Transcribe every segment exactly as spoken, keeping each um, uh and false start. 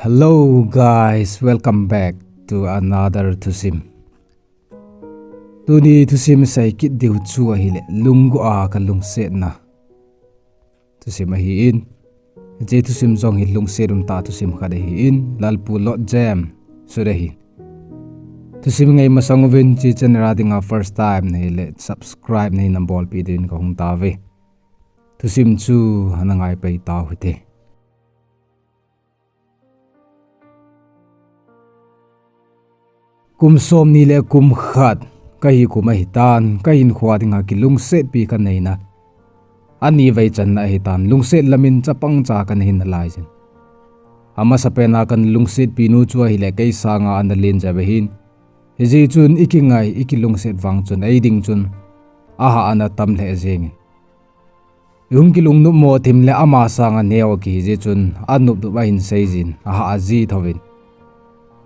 Hello guys, welcome back to another thusim. Tuni thusim seikit diu chu ahile, lunggel a kalungsetna thusim ahin. Hiche thusim jong hi lungset umtah thusim khat ahin, Lalpu Lord Jem sut ahi. Thusim ngai masang uvin hiche channel a dinga first time nahile subscribe nahin bolpeh diuvin kahung tauve. Thusim chu ana ngaipai tau hite. Kum somni le kum khat kahi kum ahitan, kahinkhoa dinga kilungsetpi kaneina ani vei channa ahitan, lungset lamin chapang cha kana hin nalaijin. Amasapen a kana lungsetpi nu chu ahile kei sanga ana len jep ahin. Hijeh chun ikingai, ikilungset vang chun eiding chun ahah ana tam lheh jengin. Ihung kilungnopmo thim le ama sanga neo kihi jeh chun anopnop ahin seijin, ahah aji thouvin.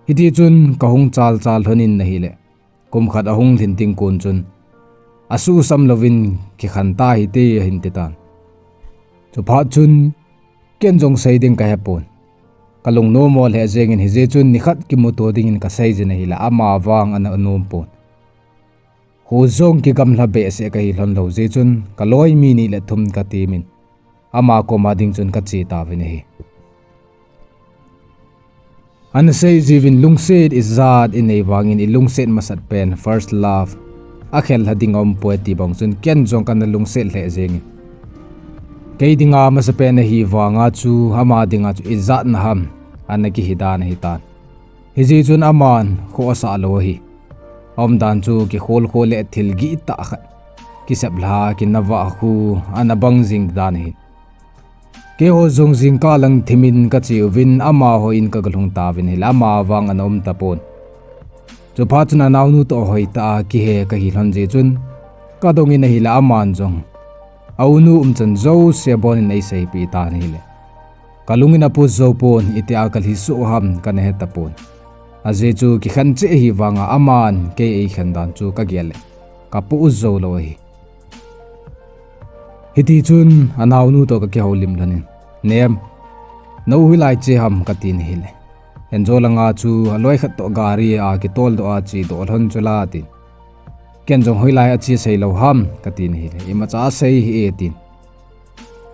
Hitichun kahung chalchal lhonin ahile, kum khat ahung lhin ding kon chun, asuhsam louvin kikhen ta hite ahin titan. Chuphat chun ken jong sei ding kahepon, kalungnommo lheh jengin, hijeh chun nikhat kimuto dingin kaseijin ahile ama vang ana nompon. Kho jong kigamla behseh kahi lhon lou jeh chun kaloi mi ni le thum katemin, ama koma ding chun kache tauvin ahi. Ana seijiuvin lungset ijat inei vangin ilungset masatpen first love akhel lha ding aumpoi ti bang chun ken jong kana lungset lheh jengin. Kei dinga masapen ahi vanga chu ama dinga chu ijat naham ana kihi dan ahitan. Hijeh chun aman khoh asah lou ahi. Aumdan chu kikholkhol le thil gihtah khat, kisep lha, kinava khu ana bang jing dan ahin. Keiho jong jingkah lang thimin kache uvin amaho in kagalhung tauvin ahile ama vang ana um tapon. Chuphat chun anaonu toh hoitah a kihe kahi lhon jeh chun kadongin ahile aman jong aunu umchan jouse abonin eiseipeh tan ahile, kalungin apu joupon, itia kalhi soh ham kana hetapon. Ajeh chu kikhen cheh ahi vanga aman kei eikhen dan chu kagel le kapoh joulou ahi. Hitichun anaonu toh kakihoulim lhonin, Nem, nou hoilai che ham, katin ahile, Enjo langa chu aloi khat toh gari a kitoldoh a chedoh lhon chula, atin. Ken jong hoilai ache seilou ham, katin ahile, Imacha sei hih e, atin.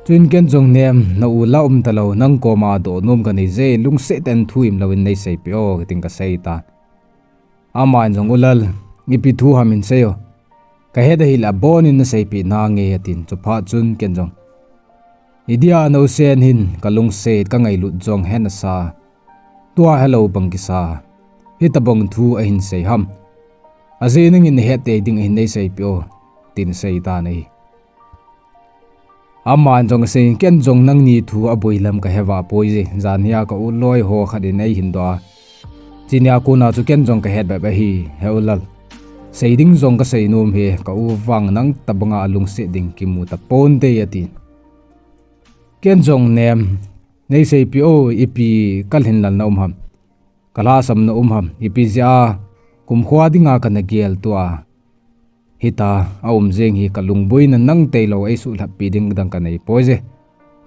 Chuin ken jong, Nem, na u la um talou, nang koma doh nom kanei je, lungset tah in thu imlouvin neiseipeh o, katin kaseitan. Aman jong, U Lal, ipi thu ham hin sei o, kahet ahile abonin naseipeh nange, atin. Chuphat chun ken jong, Idia naosen hin kalungset kangailut jong he nasa, tua helou bang kisa, hitobang thu ahin sei ham. Ajeh nangin nahet tei ding ahin neiseipeh o, tin aseitan ahi. Aman jong asei, Ken jong nangni thu aboi lam kaheva poije, janhia ka u loiho khat in eihin doh a, chunia kona chu ken jong kahet bep ahi, he U Lal. Sei ding jong kasei nom e, ka u vang nang tobanga alungset ding kimu taponte, atin. Ken jong, Nem, neiseipeh o, ipi kalhinlelna um ham, kalhahsamna um ham, ipi jeh a kumkho dinga kana gel tua hita aum jeng hi, kalungboina nang tailou eisuhlhappi ding dang kanei poije.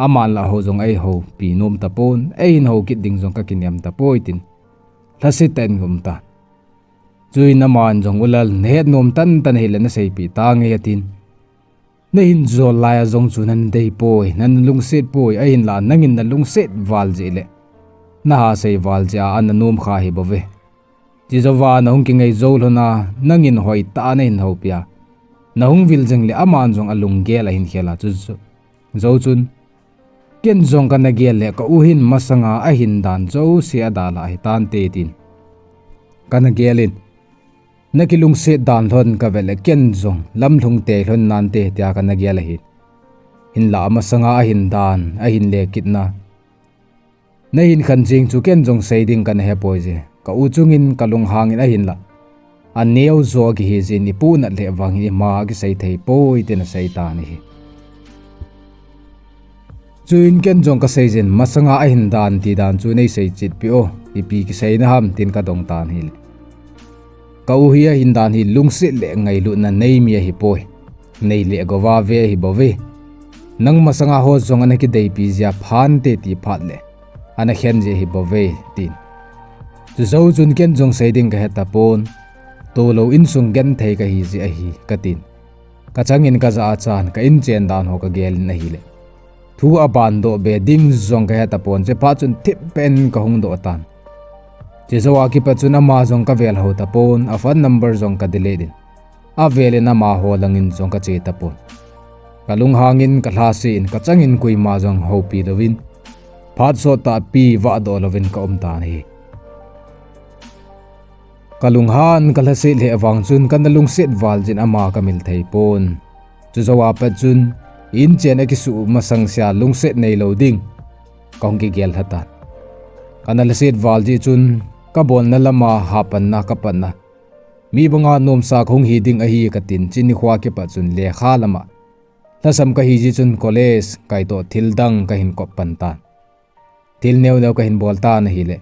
Aman lah hou jong eihoupi nom tapon, eihin hou kit ding jong kakinem tapoi, tin lhasetah in aum tan. Chuin aman jong, U Lal, nahet nom tantan ahile naseipeh tange, atin. Nahin jol laiya jong chu nana deipoi, nana lungset poi, ahinlah nangin nalungset val jeh le naha sei val jeh a ana nomkha ahibouve. Chujouva nahung kingai jou lhona, nangin hoitah a nahin houpia, nahung vil jeng le aman jong alunggel ahin khela chu, chu jou chun, ken jong kana gel le ka u hin masanga ahin dan jouse adalha ahitante, tin kana gelin, nakilungset dan lhon kavet le ken jong lamlhung tei lhon nante, tia kana gel ahin. Hinlah amasanga ahin dan, ahin lekitna, nahin khen jeng chu ken jong sei ding kana hepoije. Ka u chungin kalunghangin ahinlah aneo jo akihi jeh in ipu nat lheh vangin ima akisei theipoi, tin aseitan ahi. Chuin ken jong kaseijin, masanga ahin dan tidan chu neisei chetpeh o, ipi kiseina ham, tin kadongtan ahile, ka u hi ahin dan hi lungset le ngailutna nei mi ahipoi, nei le gouva ve ahibouve. Nang masanga ho jong ana kideipi jia phante ti phat le ana khen ji ahi bouve, tin. Chujou chun ken jong sei ding kahe tapon, tolou insung genthei kahi ji ahi, katin. Kachangin kajah a chan ka inchen dan ho kagel in ahile, thu abandoh be ding jong kahe tapon, chuphat chun thip pen kahung doh tan. Chujou a kipat chun ama jong kavel hou tapon, a phone number jong ka delete in, avel in amaho langin jong kache tapon. Kalunghangin kalhase in kachangin koima jong houpi louvin, phat sottahpi vahdoh louvin kaum tan ahi. Kalunghan kalhase lheh vang chun kana lungset val jin ama kamil thei pon. Chujou a pat chun inchen akisuh masang sea lungset neilou ding kahung kigel lhatan. Kana lhaset val jeh chun kabolna lama hapanna kapatna, mi banga nomsa kahung hi ding ahi katin, chuni khoa kipat chun lekha lama lhasam kahi jeh chun college kaitoh thildang kahin kop pan tan. Thil neoneo kahin bol tan ahile,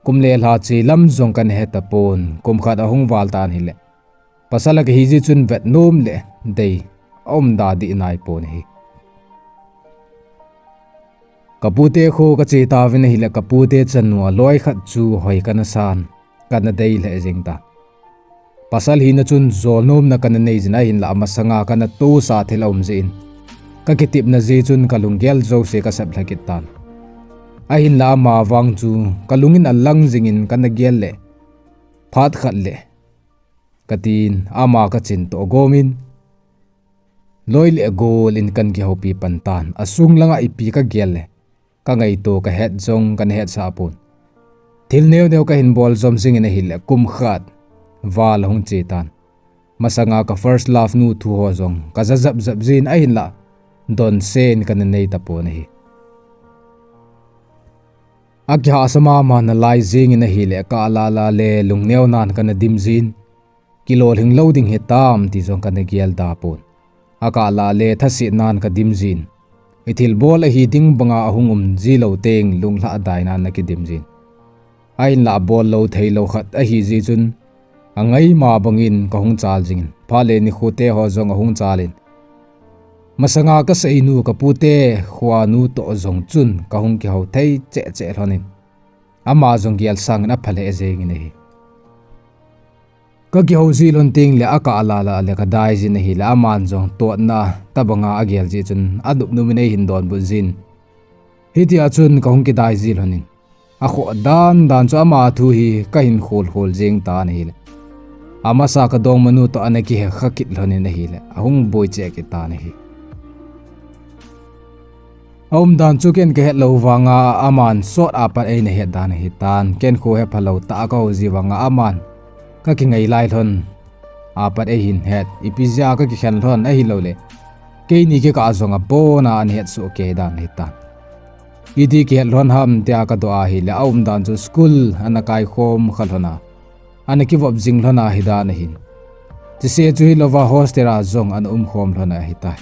kum le lha che lam jong kana he tapon, kum khat ahung val tan ahile, pasal a kahi jeh chun vetnom le dei aumda dih naipon ahi. Kapute kho kache tauvin ahile, kapute chanu a loi khat chu hoi kana san, kana dei lheh jeng tan. Pasal hina chun jolnomna kana nei jin ahinlah, amasanga kana tosa thil aum jeh in, kakitepna jeh chun kalunggel jouse kasep lha kit tan. Ahinlah ama vang chu kalungin alang jingin kana gel le, phat khat le, katin ama kachin toh gomin, loi le gol in kana kihoupi pan tan. Asung langa ipi kagel le, kangaito kahet jong kana hetsah pon. Thil neoneo kahin bol jom jingin ahile, kum khat val ahung che tan. Masanga ka first love nu thu ho jong kaja japjap jin ahinlah, donsen kana nei tapon ahi. Akihahsa mama nalai jengin ahile, ka alala le lungneo nan kana dim jin, kilolhing lou ding hitam ti jong kana gel da pon. Akah lah le thasetnan kadim jin, ithilbol ahi ding banga ahung um ji lou teng lunglhah dainan nakidim jin. Ahinlah bol lou theilou khat ahi jeh chun, angaima bangin kahung chal jingin, phat le nikho teho jong ahung chalin, masanga kaseinu kapute khoa nu toh jong chun kahung kihou thei cheh cheh lhonin, ama jong gel sangin apha lheh jengin ahi. Kakihou ji lhon tengle akah lah lah le kadai jin ahile, aman jong totna tobanga agel jeh chun anop nopin eihin donbut jin, hitia chun kahung kidai ji lhonin, akhoh dan dan chu ama thu hi kahin khol khol jeng tan ahile, amasa kadongmanu toh ana kihekha kit lhonin ahile, ahung boi cheh kit tan ahi. Aumdan chu ken kahet lou vanga aman sot apat eina het dan ahitan, ken kho hepha lou tah a kahou ji vanga aman kakingai lai lhon apat eihin het, ipi jeh a kakikhen lhon ahiloule, keini kikah jong abona ana het soh kei dan ahitan. Iti kihet lhon ham tia kadoh ahile, aumdan chu school ana kaikhom kha lhona, ana kivop jing lhona hidan ahin, chuse chu hilouva hostel a jong ana umkhom lhona ahitai.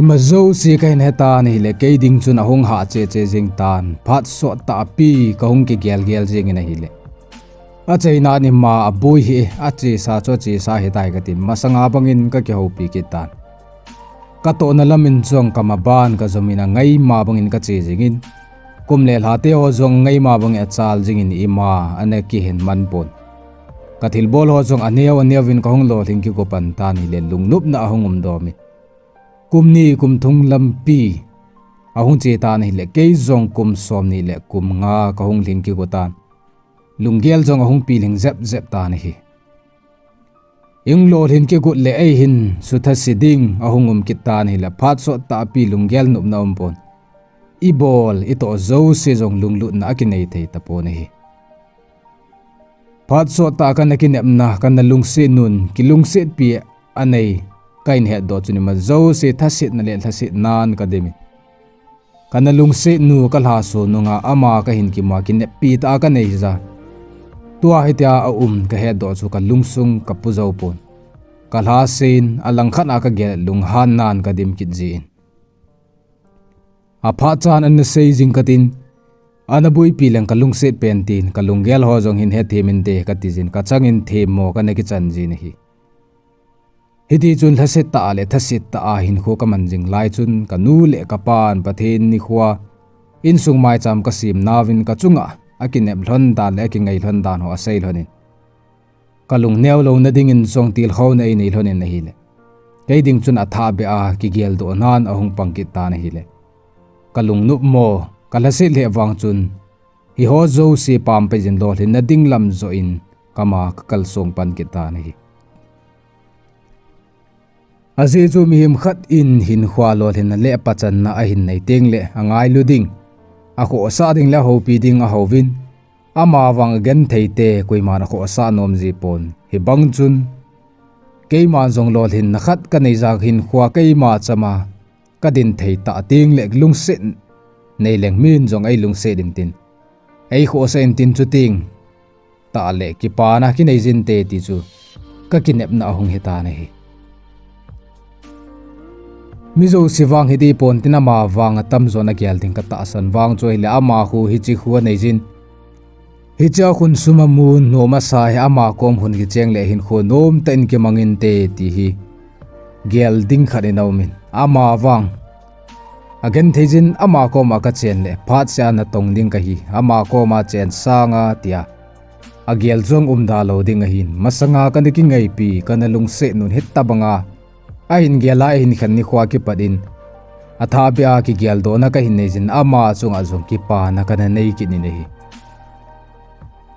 Ima jouse kahin hetan ahile, kei ding chun ahung hah cheh cheh jeng tan, phat sottahpi kahung kigel gel jengin ahile, achainan ima aboi hi, achesa chu achesa hitai katin, masanga bangin kakihoupi kit tan. Katohna lamin jong kamaban kajomin angaima bangin kache jingin, kum le lha teho jong angaima bangin achal jingin ima ana kihen man pon. Kathilbol ho jong aneo aneovin kahung lolhing kigo pan tan ahile, lungnopna ahung umdomin, kum ni kum thum lampi ahung che tan ahile, kei jong kum somni le kum nga kahung lhing kigo tan. Lunggel jong ahung pilhing jep jep tan ahi. Ing lolhing kigot le eihin suthase ding ahung um kit tan ahile, phat sottahpi lunggel nopna umpon, ibol itoh jouse jong lunglutna akinei thei tapon ahi. Phat sottah kana kinepna, kana lungset nun kilungsetpi anei kahin hetdoh chun ima jouse thasetna le lhasetnan kadimin, kana lungsetnu kalhaso nunga ama kahin kimu a kineppi tah a kanei hija, tua hitia aum kahetdoh chu kalungsung kapu joupon. Kalhasen alangkhat a kagel lunghannan kadim kit jin, aphatchan ana sei jing katin, ana boipi leng kalungset pen tin, kalunggel ho jong hin hethem inte katijin, kachangin themmo kana kichan jin ahi. Hiti chun lhasetah le thasetah a hinkho kaman jing lai chun kanu le kapan Pathen nikhoa insung maicham kasem nauvin kachunga akinep lhon dan le akingai lhon dan ho asei lhonin, kalung neo louna dingin jong tilkhouna einei lhonin ahile, kei ding chun athahbeh a kigeldoh nan ahung pang kit tan ahile, kalung nopmo, kalhaset lheh vang chun hiho jouse pampai jin lolhinna ding lam joh in kama kakalsong pan kit tan ahi. Ajeh chu mihem khat in hinkhoa lolhinna le pachanna ahin nei tengle angailu ding, akhohsah ding le ahoupi ding ahouvin, amavang agentheite koiman akhohsah nom jipon. Hibang chun keiman jong lolhinna khat kanei jeh a hinkhoa keima chama kadin thei tah tengle lungset nei leng min jong eilungset intin, eikhohsah intin, chuteng tahle kipana kinei jinte ti chu kakinepna ahung hitan ahi. Mi jouse vang hiti pontin amavang atamjon agel ding katahsan vang chu ahile, ama khu hiche khu anei jin, hichea khun sum amun nom asa hi ama kom khun kicheng le hinkho nomtah in kimang inte ti hi gel ding khat in aumin, amavang agenthei jin ama koma kachen le phatseh a natong ding kahi, ama koma chen sanga tia agel jong umda lou ding ahin, masanga kana kingaipi, kana lungset nun hitobanga ahin gel a ahin khen nikhoa kipat in athahbeh a kigeldohna kahin nei jin, ama chunga jong kipana kana nei kit in ahi.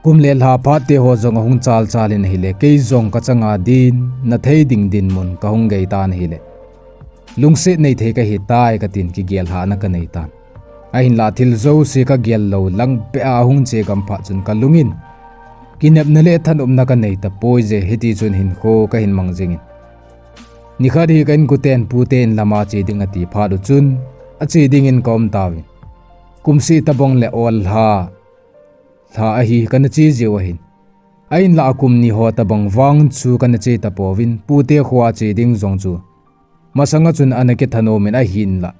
Kum le lha phatte ho jong ahung chalchal in ahile, kei jong kachanga dinna thei ding dinmun kahung gei tan ahile, lungset nei thei kahitai katin kigel lhahna kanei tan. Ahinla thil jouse kagel lou lang beh a ahung che gam phat chun kalungin kinepna le thanopna kanei tapoi je, hiti chun hinkho kahin mang jingin. Nikhat hi ka inkoten pute in lama che ding ati phat u chun ache dingin kaum tauvin, kumseh tobang le ol lha lha ahi kana che jiu ahin. Ahinla akum ni ho tobang vang chu kana che tapouvin, pute khoa che ding jong chu masanga chun ana kithanomin ahinla,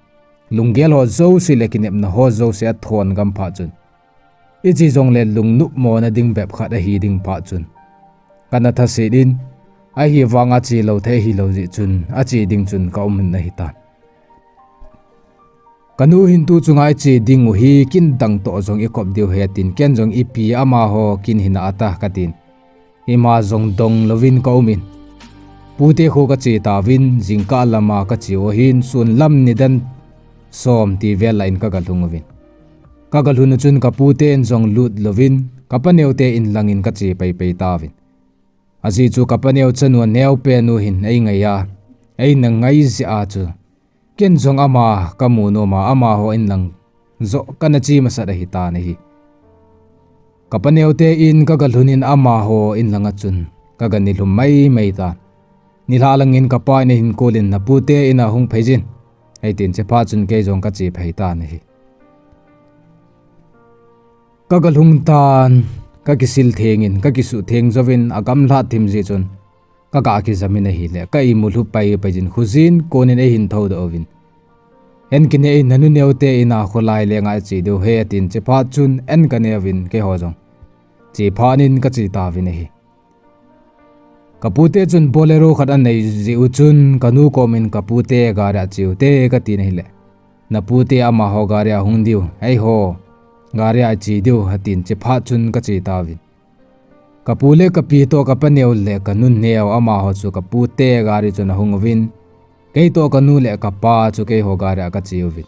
lunggel ho jouse le kinepna ho jouse athon gam phat chun, iche jongle lungnopmona ding bep khat ahi ding phat chun kana thaset in, ahivanga che lou thei ahilou jeh chun ache ding chun kaum in ahitan. Kanu hin tu chunga iche dingu hi kin dang toh jong ikop diu ahi atin, ken jong ipi amaho kin hina ata katin, ima jong dong louvin kaumin, pute kho kache tauvin, jingkah lama kache u ahin, sun lam nidan som ti vel lah in kagalhung uvin. Kagalhun u chun kaputen jong lut louvin, kapaneo te in langin kache paipai tauvin. Ajeh chu kapaneo chanu aneopen u hin eingai a, eina ngai jeh a chu ken jong ama kamu noma, amaho in lang joh kana che masat ahitan ahi. Kapaneo te in kagalhun in amaho in langa chun kaga nilhum maimai tan. Nilhah langin kapa in ahin kolin, napute ina hung phei jin, eitin, chephat chun kei jong kache phei tan ahi. Kagalhung tan, kakisil thengin, kakisuh theng jouvin, agamlhat thim jeh chun kaga kijamin ahile, ka imu lhu paipai jin, khojin konin eihin thoudoh uvin, en kine in, nanu neo te ina kholai lenga che diu ahi atin, chephat chun en kaneuvin, keiho jong chephat in kache tauvin ahi. Kapute chun Bolero khat anei jeh u chun, kanu komin kapute gari a che ute katin ahile, napute amaho gari a hung diu, eiho gari a che diu atin, chephat chun kache tauvin. Kapu le kapi toh kapaneo le kanu neo amaho chu kapute gari chun ahung uvin, kei toh kanu le kapa chu keiho gari a kache uvin.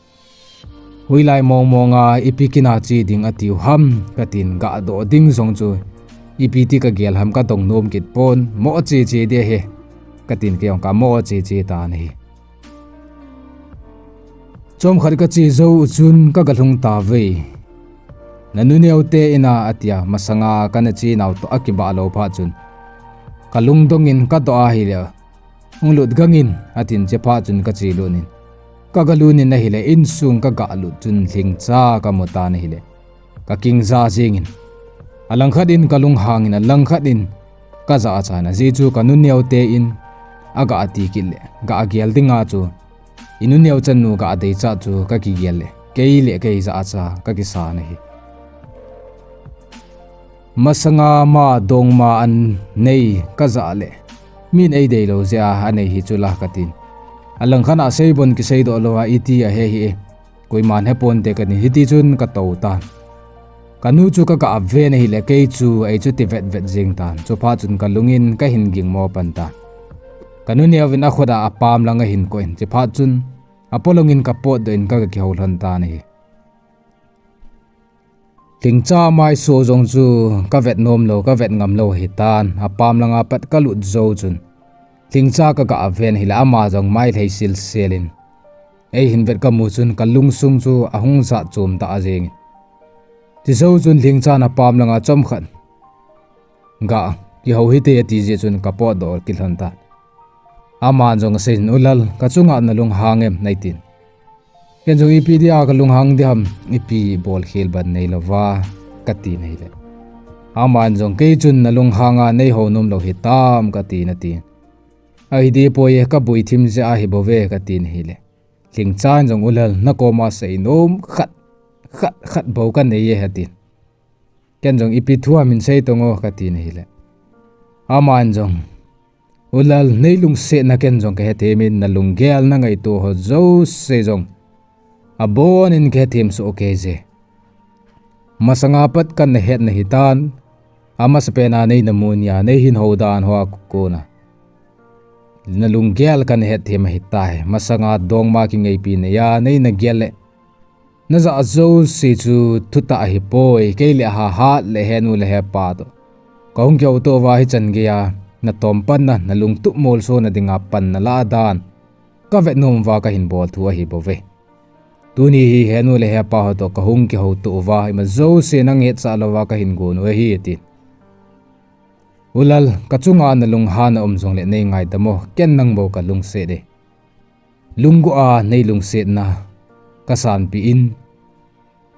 Hoilai mong monga ipi kina che ding atiu ham katin, gadoh ding jong chu ipi ti kagel ham kadong nom kit pon, mo che che ding ahi katin, kei jong kamo che che tan ahi. Chomkhat kache jou u chun kagalhung tauve. Nanu neo te ina atia, masanga kana chenau toh akibah lou phat chun kalungdongin kadoh ahile, hung lut gangin atin, chephat chun kache lut in, kagalut in ahile, insung kagalut chun lhingcha kamu tan ahile, kakingja jengin, alangkhat in kalunghangin, alangkhat in kajachan, ajeh chu kanu neo te in aga ti kit le, ga gel dinga chu inu neo chanu ga deichat chu kakigel le, kei le kei jachat kakisan ahi. Masanga ma dongma anei kajah le, Min eideilou jeh a anei hi chu la katin. Alangkhat a seibon kiseidoh lou a iti ahi hi e. Koiman heponte katin, hiti chun katou tan. Kanu chu kagah ven ahile kei chu eichuti vetvet jeng tan. Chuphat chun kalungin kahin gingmo pan tan. Kanu neovin akhut a apam lang ahin koh in, chuphat chun apolongin kapotdoh in kaga kihou lhon tan ahi. Lhingcha maiso jong chu kavet nomlou, kavet ngamlou ahitan, apam langa pat kalut jou chun lhingcha kagah ven ahile ama jong mailhei silsel in eihin vet kamu chun kalungsung chu ahung jat chom tah jengin. Chujou chun lhingchan apam langa chomkhat gah kihou hite ati jeh chun kapotdoh kit lhon tan. Aman jong aseiyin, U Lal, kachunga nalunghang em, eitin. Ken jong ipi dia kalunghang diham, ipi bolkhel ban neilouva, katin ahile, aman jong kei chun nalunghanga neihou nomlou hitam, katin atin. Ahidipoi e, kaboi thim jeh ahibouve, katin ahile, lhingchan jong, U Lal, nakoma seinom khat, khat, khat bou kanei e, atin. Ken jong ipi thu ham hin sei tong o, katin ahile, aman jong, U Lal, neilungsetna ken jong kahethemin, nalunggel nangaito ho jouse jong abonin kahethem soh keije. Masanga pat kana hetna hitan, amasapen a neina mu nia neihin hou dan hoa kona nalunggel kana hetthem ahitai. Masanga dongma kingaipi neiya neina gel le najah jouse chu thutah ahipoi, kei le ahahat le henu le hepa toh kahung kihouto uva hichan geiya natom panna, nalungtup molsona dinga pan nalah dan kavet nom uva kahin bol thu ahibouve. Tuni hi henu le hepa ho toh kahung kihouto uva ima jouse nanghetchah louva kahin gon u ahi, atin. U Lal, kachunga nalunghan a um jongle neingaidam o, ken nang bou kalungset e. Lunggoh a neilungsetna kasanpeh in,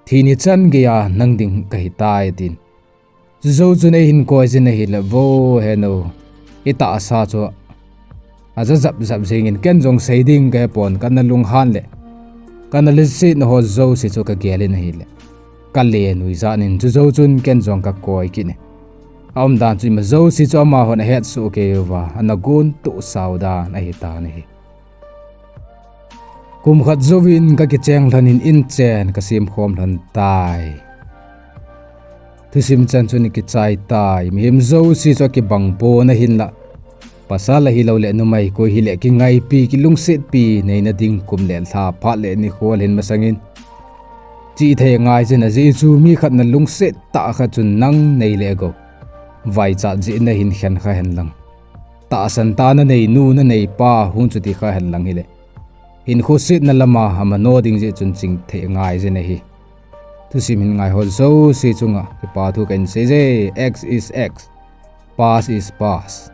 thi ni chan geiya nang ding kahitai, atin. Chujou chun eihin koijin ahile, Vo henu, itahsa chu ajajap jap jengin, ken jong sei ding kahepon, kana lunghan le kana lungsetna ho jouse chu kagelin ahile, kale nuijat in, chujou chun ken jong kakoi kit e. Aumdan chu ima jouse chu amahon ahetsoh kei uva ana gontoh sao dan ahitan ahi. Kum khat jouvin kakicheng lhonin inchen kasemkhom lhon tai. Thusim chan chun ikichai tai. Mihem jouse chu akibang pon ahinlah, pasal ahiloule numei koi hile kingaipi, kilungsetpi neina ding kum le lha, phat le nikho ahin masangin, chihthei angaijin, ajeh chu mi khat nalungset tah khat chun nang neile agou, vaichat jeh in nahin khen kha henlang, tahsan tah nanei nu nanei pa hung chuti kha henlang hile, hinkho setna lama amano ding jeh chun chingthei angaijin ahi. Thusim hin ngaiho jouse chunga kipa thu kahin seije. X is X, past is past.